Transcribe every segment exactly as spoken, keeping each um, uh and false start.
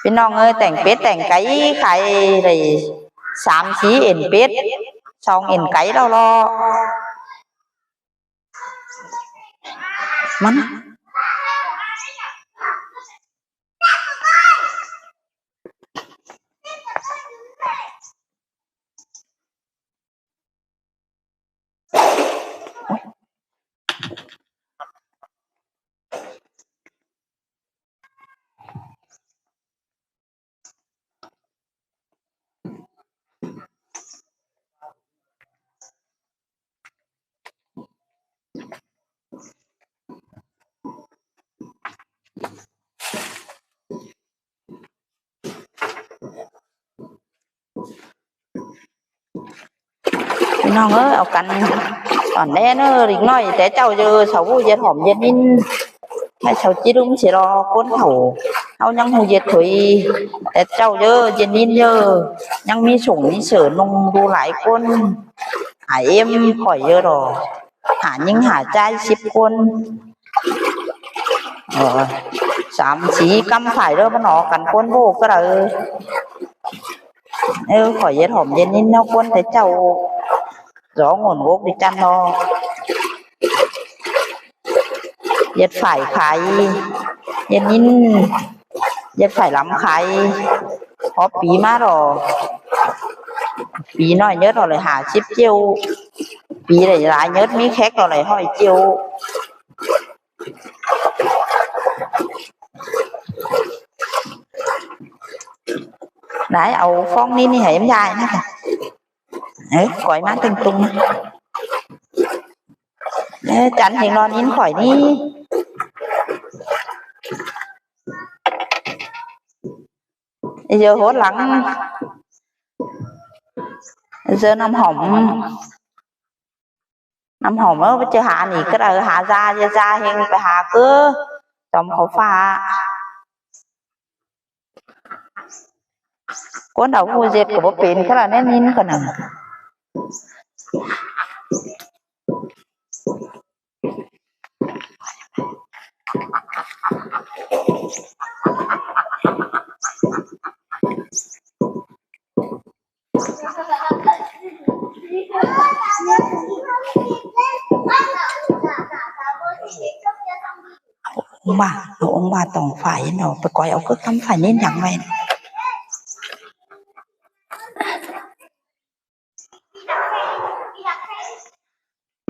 ꞌPi ꞌnọng ơi, tẻng pết tẻng cáy khai đảy sam sí ên pết, song ên cáy lo lo. ꞌMắn ꞌPi ꞌnọng ơi, au căn tỏn đé ꞌnớ, đếng ꞌnọi té ꞌchạu ꞌdệt hỏm ꞌdệt ꞌnịn, ꞌmí sau ꞌchí ꞌlúm sia lo ꞌcốn thảu, ꞌháu ꞌnhắng ꞌhụ ꞌdệt thôi. Té ꞌchạu ꞌdệt ꞌnịn ꞌnớ, ꞌnhắng ꞌmí sủng ꞌmí ꞌsớ ꞌnung ꞌlụk lai ꞌcốn, hả êm khỏi ꞌdệt lo, hả ꞌnhính hả ꞌchái síp ꞌcốn. Sam sí ꞌcắm phải ꞌlứa ꞌmắn ꞌnọ căn ꞌcốn ꞌvộ cá đaư. Khỏi ꞌdệt hỏm ꞌdệt ꞌnịn ꞌnớ ꞌcốn té ꞌchạu, dú ngôn gốc đi chăn lo. ꞌDệt phải khai, ꞌdệt ꞌnịn, ꞌdệt phải lăm khai, ók pí ꞌmá lo, pí ꞌnọi ꞌnhớt lo đảy hả síp ꞌchịu, pí đảy lai ꞌnhớt ꞌmí khék lo đảy ꞌhọi ꞌchịu. Đảy au ꞌphóng ꞌnị ꞌnị hảư ꞌếm dai ꞌnớ. Ê, cói ꞌmá tưng tung. Ê, chăn ꞌhéng lo ꞌnịn khỏi ꞌnị. ꞌDệt hốt lăng. ꞌDệt ꞌnặm hỏm. ꞌNặm hỏm ꞌmá ꞌchớ hả ꞌnị cá đaư, hả da, ꞌdệt da ꞌhéng pay hả ꞌcứ tỏm khảu ꞌphạ. ꞌCốn đaư ꞌhụ ꞌdệt ꞌcọ báu pên cá đaư ꞌnị ꞌnịn cá nẳng. Ông bà, ông bà tổng phải nó phải coi ông cứ cắm phải nên nhắn vậy.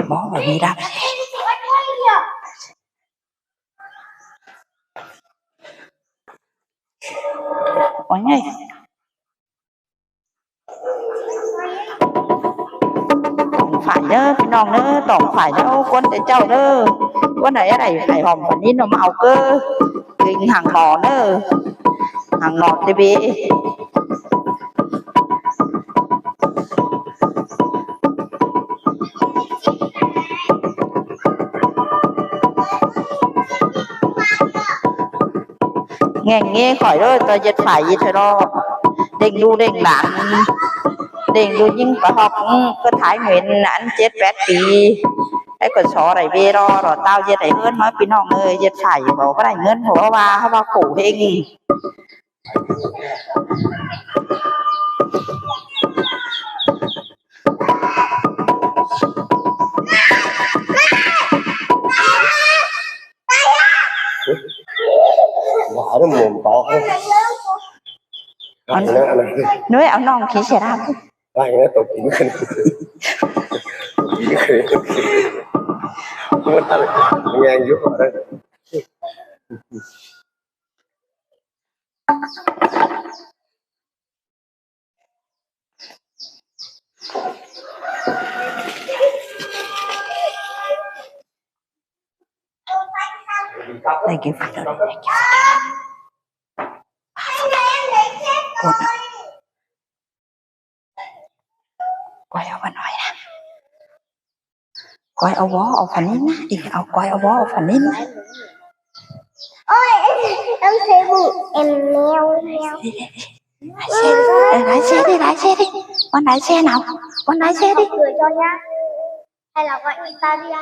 Bó vào đi đáp. Ôi ngay. Tổng phải đó, ꞌpi ꞌnọng đó, tổng phải đó, ꞌcốn té ꞌchạu đó. ꞌCốn đaư đảy phải hỏm phải ꞌnịn nó ꞌmá au ꞌcứ. Kinh hàng mỏ đó. Hàng mỏ tê bê. ꞌNgéng ꞌnị khỏi ꞌlứa ꞌto ꞌdệt phải ꞌdệt thôi lo. Đeng ꞌlụk đeng lan. Đeng ꞌlụk ꞌnhính pá ꞌhọt ꞌcứ Thái Nguyên ăn chết pét pi. Té ꞌcọ so đảy ꞌvế lo, lo ꞌtạu ꞌdệt đảy ꞌhướn ꞌmá ꞌpi ꞌnọng ơi, ꞌdệt phải báu đảy ꞌngớn hua ꞌva, ꞌva khổ ꞌhéng. Nó mồm to. Ăn nó ăn. Nuôi ăn nong khí sẽ ra. Ai nó tổ kính. Tổ kính. Nghe vô đấy. Thank you. Quay over nói nè. Quay over, over phản ứng nè. Đi, over, quay over, over phản ứng nè. Ôi, em thấy bụng em meo meo. Đi, đi, đi. Lái xe, ê, lái xe đi, lái xe đi. Con lái xe nào? Con lái xe đi. Gửi cho nhá. Hay là gọi Italia.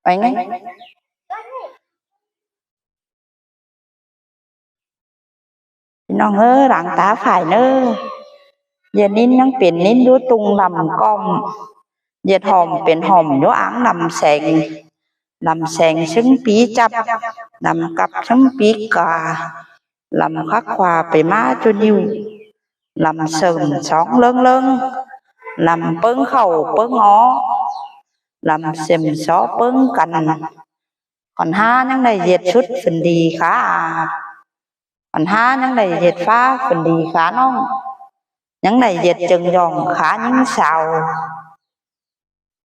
Pay ꞌngáy. ꞌPi ꞌnọng ới, lăng ta phải ꞌnớ. ꞌDệt ꞌnịn ꞌnhắng pên ꞌnịn dú tung lăm ꞌcóm. ꞌDệt hom pên hom dú áng lăm seng. Lăm seng ꞌsướng pí chắp, lăm cắp ꞌsướng pí ca. Lăm khắc khua pay ꞌmá ꞌchu ꞌnịu. Lăm sơm sóng ꞌlớng ꞌlớng. Lăm ꞌpớng khảu ꞌpớng ók. Lăm sơm só ꞌpớng căn. Khỏn ꞌhá ꞌnhắng đảy ꞌdệt sút phén đi khá a. Khỏn ꞌhá ꞌnhắng đảy ꞌdệt phá phén đi khá ꞌnọng. ꞌNhắng đảy ꞌdệt chơng dỏng khá ꞌnhính sau.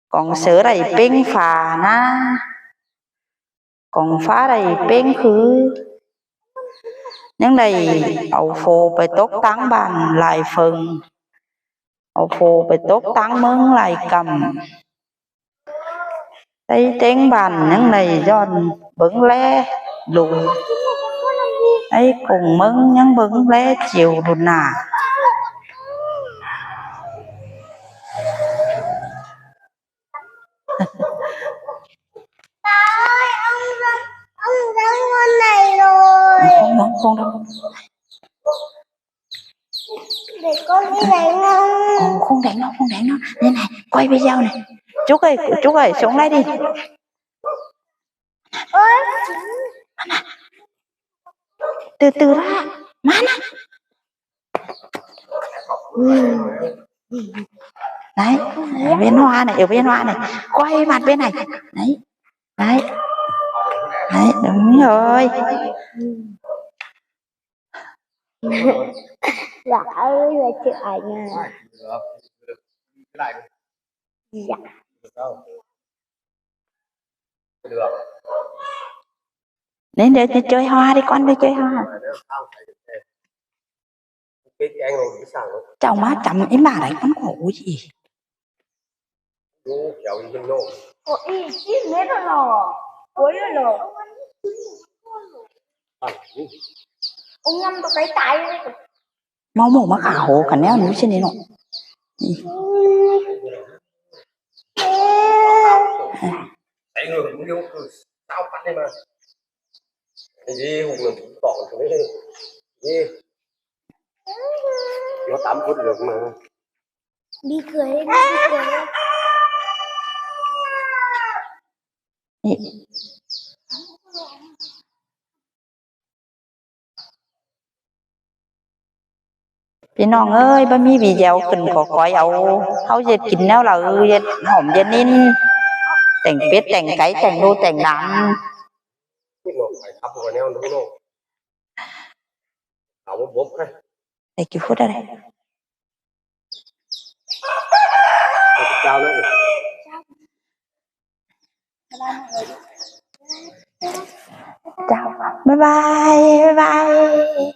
Cong sớ đảy ꞌpéng pha ꞌná. Cong phá đảy ꞌpéng khứ. ꞌNhắng đảy au phô pay tốc ꞌtáng bản lai phông. Au phô pay tốc ꞌtáng ꞌmướng lai căm. Tây teng bản ꞌnhắng đảy dọn bớng ꞌlé lung. Tây công ꞌmướng ꞌnhắng bớng ꞌlé chiêu đun nả. Ông, ông, ông giống con này rồi. Không, không, không đâu. Để con đi đánh ông. Ồ, không đánh đâu, không đánh đâu. Đây này, quay video này. Chúc ơi, Chúc ơi, xuống đây đi. Ơ. Từ từ đã. Mana? Đấy, đấy, bên Hoa này, ở bên Hoa này. Quay mặt bên này. Đấy. Đấy. Đấy, đúng rồi. Dạ, ơi là chụp ảnh à. Dạ. Nên để, để chơi hoa đi con, đi chơi hoa. Cháu má chăm im bà đấy con khổ gì. Ủa, ý, ý mết rồi lò. Ủa, rồi lò. Ông nhắm tôi cái tay đấy. Máu mổ mắc ả hồ cả neo núi trên đấy nọ. Đi hùng là cũng tỏ cái đấy. Đi. Nó tắm phút được mà. Đi cười đi, đi, đi cười đi. ꞌPi ꞌnọng ới, báu ꞌmí video khửn ꞌcọ cói au ꞌháu ꞌdệt kin ꞌnéo đaư, ꞌdệt hỏm ꞌdệt ꞌnịn, tẻng pết tẻng cáy tẻng đu tẻng đăm. Thank you phút đaư. Chào. Bye bye, bye bye.